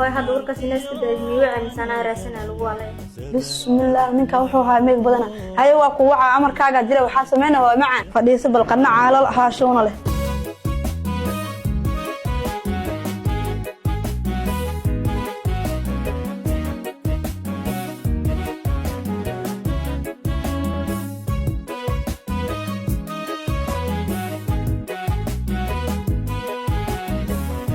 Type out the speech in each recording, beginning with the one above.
Hooy, hadda warkaas ina iska daay, miiwaca misaanaa raasana lagu walay. Bismillaah, ninka wuxuu ahaa meeg badana. Haye, waa ku waca, amarkaagaa jira. Waxaa sameyna waa macaan, fadhiiso bal, qadna caalal haashuuna leh.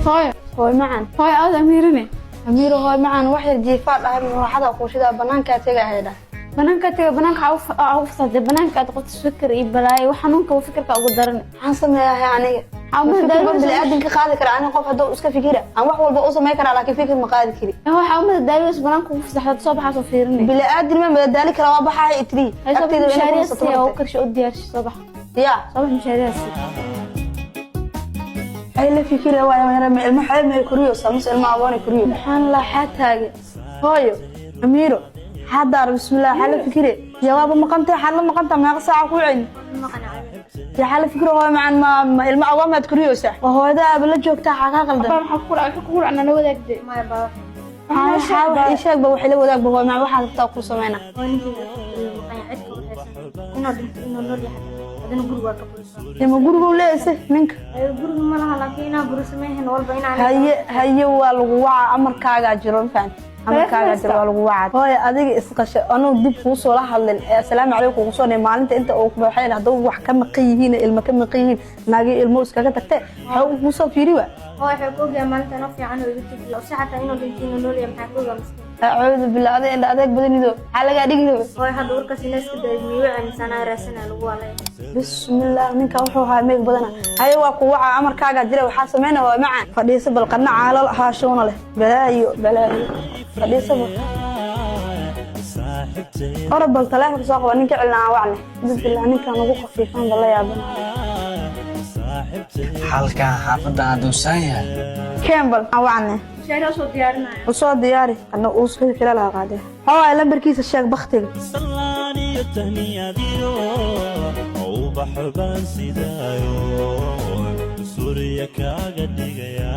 Hooyo. Hooy macaan. Hooyo, aad Amiirine? Amiiro, hooy macaan, wax yar jiifaa dhahay, raaxada kuushidaa, banaankaa tegahayda dhah. Banaanka tega, banaanka waxaa ugu fasaxday, banaanka aad qofta fikir iyo balaayo, wax xanuunka fikirka ugu daran. Maxaan sameeyaa aniga? Maxaa fikir bini'aadan ka qaadi kara aniga? Qof hadduu iska fikira, aan wax walba u samayn karaa, laakiin fikir ma qaadi kari. Waxaa u madadaaliyeys banaanka ugu fasaxday, soo baxaa, soo fiirinay. Bini'aadan ma madadaali kara, waa baxahay itri. Agteeda mishaariya si oo karsho u diyaarshay, soo bax. Ya. Soo bax, mishaariyaas. Ay la fikira waay, ma ilmo xeeb ma koriyo samus, ilmo agoon koriyo. Maxaan la xataage hooyo Amiiro xadaar? Bismillaah, xala fikire jawaab maqanta, xala maqanta, meeqa saaca ku celin ya xala fikiro? Hooyo macaan, ma ilmo agoon maad koriyoosa oo hooyada aaba la joogtaa? Xaa kaa qaldan? Maxaa ku dhacay? Ku dhacna la wadaagday. Maya baa. Waxaa wax ii sheeg ba, wax ila wadaag ba hooyo macaan, waxaad rabtaa ku sameynaa. Hooy, ninkeyga maqan yahay, cid ka waxaysan inuu dhinto inuu nool yahay, adina guriga waa ka burisaa. Ma gurigu leeyse ninka? Ayo, guriga ma laha, laakiin inaa burisa maahan walba inaa. Haye haye, waa lagu wacaa, amarkaagaa jiro, ma fahanti? Amarkaagaa jiro, waa lagu wacaa. Hooya, adiga isqashay, anuu dib kuu soo la hadlin ee assalaamu calaykum kugu soo maalinta inta uu baxeen, hadduu wax ka maqan yihiin, ilmo ka maqan yihiin, naagi ilmo iskaga tagtee, waxa kuu soo fiiri waa. Hooy, waxay ku ogyahay maalinta inoo fiican oo iga tegi la si xataa inuu dhinto inuu nool yahay, maxaa ku ogaa miskiin? Acuudu billah, adiga indha adeeg badanido, maxaa lagaa dhigi raba? Hooy, hadda warkaas ina iska daay, miiwaca misaanaa raasana lagu walay. Bismillaah, ninka wuxuu ahaa meeg badana. Haye, waa ku wacaa, amarkaagaa jira. Waxaa sameyna waa macaan, fadhiiso bal, qadna caalal haashuuna leh. Balaayo balaayo, fadhiiso bal, orod bal, taleefonka soo qaba, ninka celina aan wacne. Bismillah, ninkan ugu khafiifan ba la yaabana. Xalkan xaafadda hadduu saan yahay. Keen bal aan wacne. Mishaariya soo diyaarinaya. U soo diyaari, qadna uu soo kala laga qaadee. Hooy, lambarkiisa sheeg baktiga. Salaan iyo tahniyadiyo ubax baan sidaayo, suuriya kaaga dhigaya.